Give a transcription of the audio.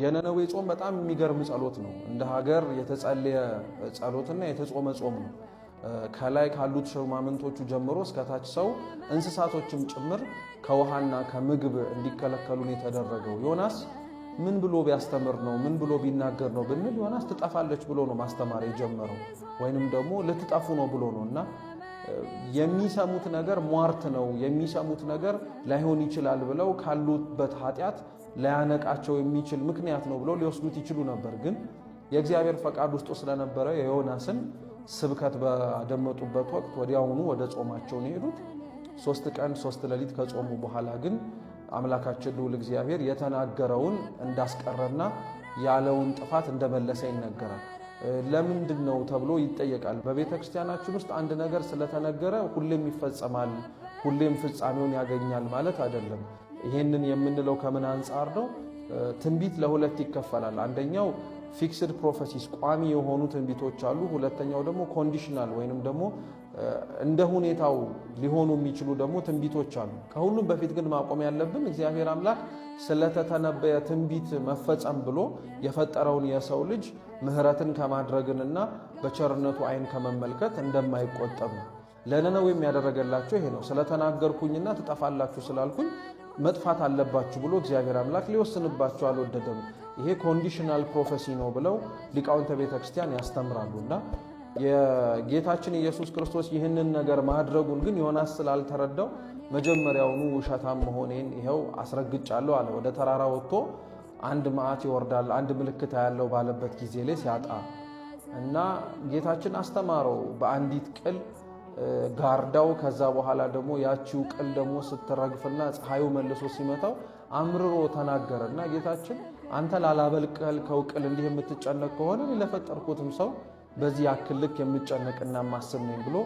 የነነዌ ጾም በጣም የሚገርም ጸሎት ነው። እንደ ሀገር የተጸለየ ጸሎትና የተጾመ ጾም ነው። ከላይ ካሉት ሹማምንቶቹ ጀምሮ እስከታች ሰው እንስሳቶችም ጭምር ከውሃና ከምግብ እንዲከለከሉ ነው የተደረገው። ዮናስ ምን ብሎ ቢያስተምር ነው፣ ምን ብሎ ቢናገር ነው ብንል ዮናስ ትጠፋለች ብሎ ነው ማስተማር የጀመረው፣ ወይንም ደግሞ ልትጠፉ ነው ብሎ ነው። እና የሚሰሙት ነገር ሟርት ነው፣ የሚሰሙት ነገር ላይሆን ይችላል ብለው ካሉበት ኃጢአት ላያነቃቸው የሚችል ምክንያት ነው ብለው ሊወስዱት ይችሉ ነበር። ግን የእግዚአብሔር ፈቃድ ውስጡ ስለነበረ የዮናስን ስብከት ባደመጡበት ወቅት ወዲያውኑ ወደ ጾማቸው ነው የሄዱት። 3 ቀን 3 ሌሊት ከጾሙ በኋላ ግን አምላካችን ልዑል እግዚአብሔር የተናገረውን እንዳስቀረና ያለውን ጥፋት እንደመለሰ ይነገራል። ለምንድን ነው ተብሎ ይጠየቃል። በቤተ ክርስቲያናችን ውስጥ አንድ ነገር ስለተነገረ ሁሌም ይፈጸማል፣ ሁሌም ፍጻሜውን ያገኛል ማለት አይደለም። ይህንን የምንለው ከምን አንጻር ነው? ትንቢት ለሁለት ይከፈላል። አንደኛው fixed prophecies ቋሚ የሆኑ ትንቢቶች አሉ። ሁለተኛው ደግሞ conditional ወይንም ደግሞ እንደ ሁኔታው ሊሆኑ የሚችሉ ደግሞ ትንቢቶች አሉ። ከሁሉም በፊት ግን ማቆም ያለብን እግዚአብሔር አምላክ ስለተተነበየ ትንቢት መፈጸም ብሎ የፈጠረውን የሰው ልጅ ምሕረትን ከማድረግንና በቸርነቱ ዓይን ከመመልከት እንደማይቆጠብ ነው። ለነነዌም ያደረገላቸው ይሄ ነው። ስለተናገርኩኝና ትጠፋላችሁ ስላልኩኝ መጥፋት አለባችሁ ብሎ እግዚአብሔር አምላክ ሊወስንባቸው አልወደደም። ይሄ conditional prophecy ነው ብለው ሊቃውንተ ቤተ ክርስቲያን ያስተምራሉና የጌታችን ኢየሱስ ክርስቶስ ይህንን ነገር ማድረጉን ግን ዮናስ ስላልተረዳው መጀመሪያውኑ ውሸታም መሆኔን ይኸው አስረግጫለሁ አለ። ወደ ተራራ ወጥቶ አንድ መዓት ይወርዳል፣ አንድ ምልክት ያለው ባለበት ጊዜ ላይ ሲያጣ እና ጌታችን አስተማረው በአንዲት ቅል ጋርዳው። ከዛ በኋላ ደግሞ ያቺው ቅል ደግሞ ስትረግፍና ፀሐዩ መልሶ ሲመታው አምርሮ ተናገረ እና ጌታችን አንተ ላላበቀልከው ቅል እንዲህ የምትጨነቅ ከሆነ ለፈጠርኩትም ሰው በዚህ ያክል ልክ የምጨነቅና ማስብ ነኝ ብሎ